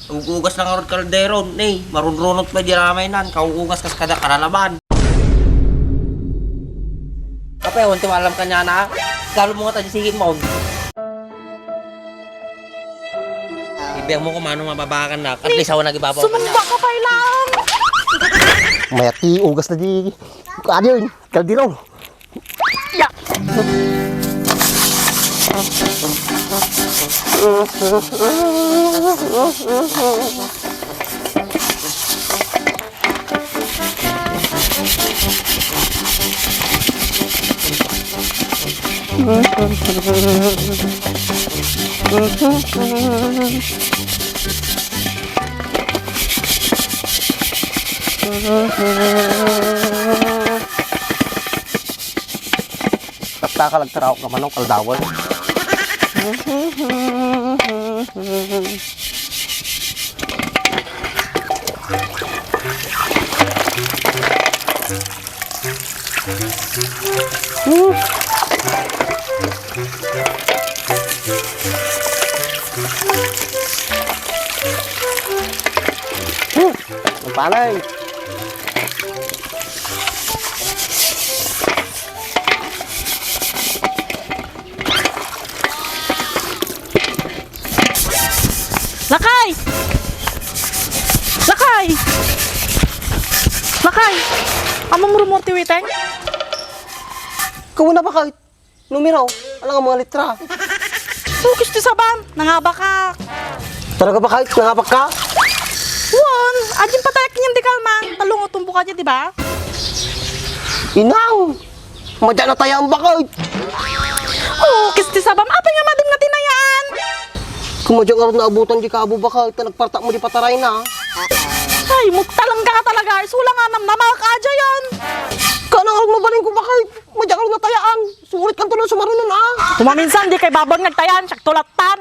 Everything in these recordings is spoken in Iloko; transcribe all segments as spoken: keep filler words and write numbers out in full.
Ugugas lang ngarud kaldero, ne, marunrunot pay di ramaynan, kauugas kas kada kalalaban. Apay, awan ti maalam kaniana, ah. Lalo mo nga tayo sigit mo. Ibiyang mo kung mano mababakan na, at least awan nagibabaw ka na. Sumumba ka pay lang. Mayat ti ugas na di, ano yun, kaldero. Ya! Tatta ka nagtaraok nga manok, aldawan. Ang panay. Lakay! Lakay! Lakay! Ammom rummuar ti witeng? Ikaw na ba kahit numero? Alang nga mga litra? Ukis ti sabam, nangabakak. Talaga ba kahit nangabak ka? Wen, adin patayak ken di kalman, talungo tumbuka di ba? Inang! Madya na tayo ang bakit? Ukis ti sabam, apay nga madin nga tinayaan? Kumadya nga rin naabutan di kabo bakit na nagpartak mo di pataray na. Ay, mutalang ka talaga, isula nga namnamak, adya yan. Kanang mabalin ko bakit? Madya ka rin natayaan. Surit kan tulo sumarunan, ah. Kumaminsan, di kay babon nga agtayan, siak tulatan.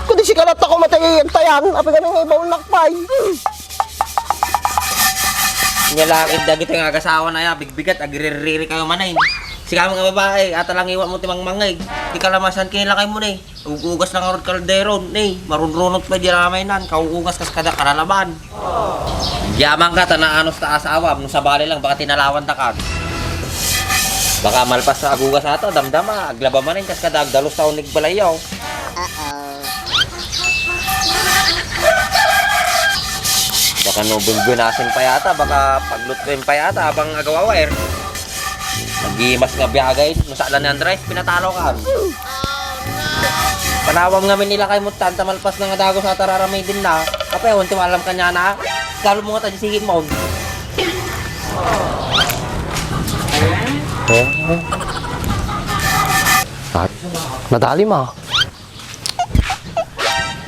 Kundi si kalatta ko matay agtayan, apay nga nga ibaon lakpay. Nya lakit dagiti nga agasawa na ya, bigbigat, agririri kayo manay. Sika nga babae, ata lang iwan mo ti mangmangig. Di kalamasan kinilakay mo ni. Ugugas lang ngarud kaldero, ni. Marunrunot pa di ramaynan, kauugas kas kada kalalaban. Yaman ka, ta naanus ta asawam, no sabali lang, baka tinalawan ta kan. Baka malpas sa agugas ato, damdama, aglaba manen, kas kada agdalus ta unig balayaw. Baka no bunbunasin pa yata, baka paglutkoin pa yata, abang agawawair. Nagimas nga biagay, no saan ni Andres, pinatalo kan. Panawam nga minilakay mo tan, ta malpas na nga dagus a tararamidin na. Apay, awan ti maalam kaniana. Lalo mo nga tayo sigit mo. At, nadali ma.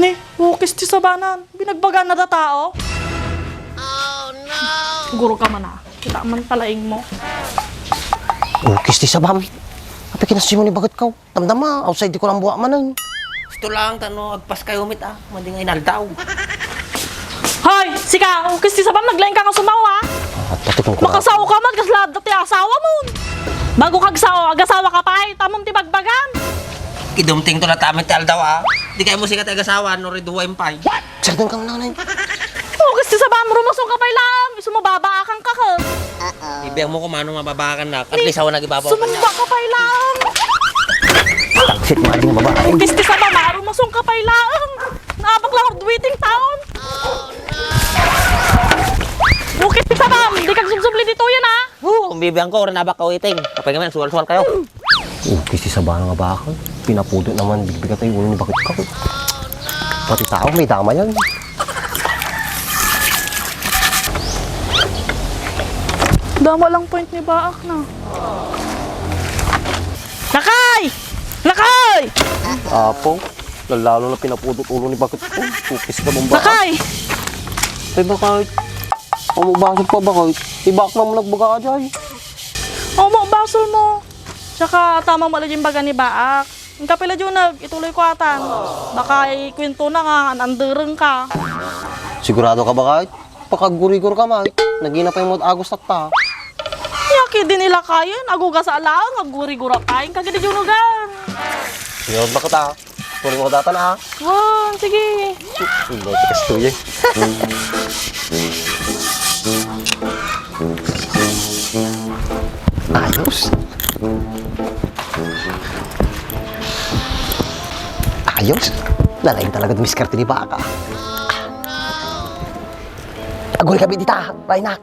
Ni, ukis ti sabanan. Binagbagan na da tao. Guro ka man, ah. Kita man palaing mo. Ukis ti sabam. Apay kinasi mo ni baget ka. Damdama, outside di ko lang buwa manen. Gusto lang, tano, agpas kayo mit, ah. Madi nga inaldaw. Hoy, sika, ukis ti sabam, naglaing ka nga sumaw, ah. At pati kung Makasao ka man, kasla dati asawa mo. Bago kagsao, agasawa ka pa, eh. Tamon ti bagbagan. Kidumting to na tamit ti aldaw, ah. Di kayo mo sika ti agasawa, no, reduwa impay. Sardan kang nanay. Ukis ti sabam, rumusong ka pay lang. Isu mo babaakan ka, ka. Ibiyang mo kung mano mababaakan na. At least, awan nagibabaw ka na. Sumumba ka pay lang. Tagsit mo, ading babae. Ukis ti sabam, ah, rumusong ka pay lang. Naabak lang, hardwiting taon. Ukis ti sabam, di kag sumsubli dito yan, ah. Oo, bibiyang ko, rin abak ka waiting. Kapag naman, suwal-suwal kayo. Ukis ti sabana nga bakal. Pinapudot naman, bigbigat ay ulo ni bakit ka. Pati tao, may dama yan. Dama lang point ni Baak na. Lakay! Lakay! Apo, lalo na pinapudot ulo ni bakit ko. Ukis ka bang Baak? Lakay! Ay, bakit? Amo basol pa, bakit? Ibak na mo nagbaga ka dyan. Amo basol mo. Tsaka tama mo lang yung baga ni Baak. Ang kapila dyan nag, ituloy ko atan. Baka ikwento na nga, an-, andereng ka. Sigurado ka ba, Kay? Pakaggurigor ka, May. Nagina pa yung mga agos tatta. Yaki din nila kayan. Agugas a laang, aggurigor a kayan. Kagidi dyan ugan. Yun, bakit ah? Tuloy mo datan, ha? Wow, sige. Hindi, tikas tuloy, eh. Ayos. Ayos. Lalaing talaga dumiskarte ni Baka. Agul kami dita, Raynak.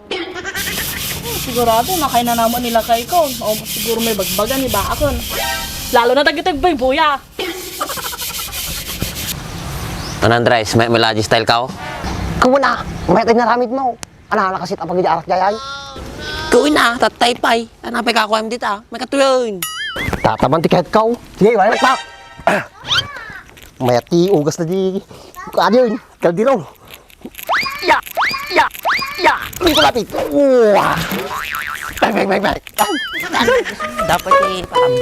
Sigurado, nakay na naman nila kay ko. O, siguro may bagbaga ni Bakon. Lalo na dagiti agbaybuya. Ano, Andres, may, may lagi style ka, oh? Kumuna, may tayo naramid mo. Ano, nakasit apag di arak jayan? Kuwi na, tatay pay. Ano, pay kakuha mo dita? May katuyon. Tataman ti kahit ka, oh. Sige, wala na. Mayat ti ugas na di. Ano yun? Kaldero. Ya! Ya! Ya! Dito lapit! Uwa! Bang, bang, bang, bang! Dapat eh, parang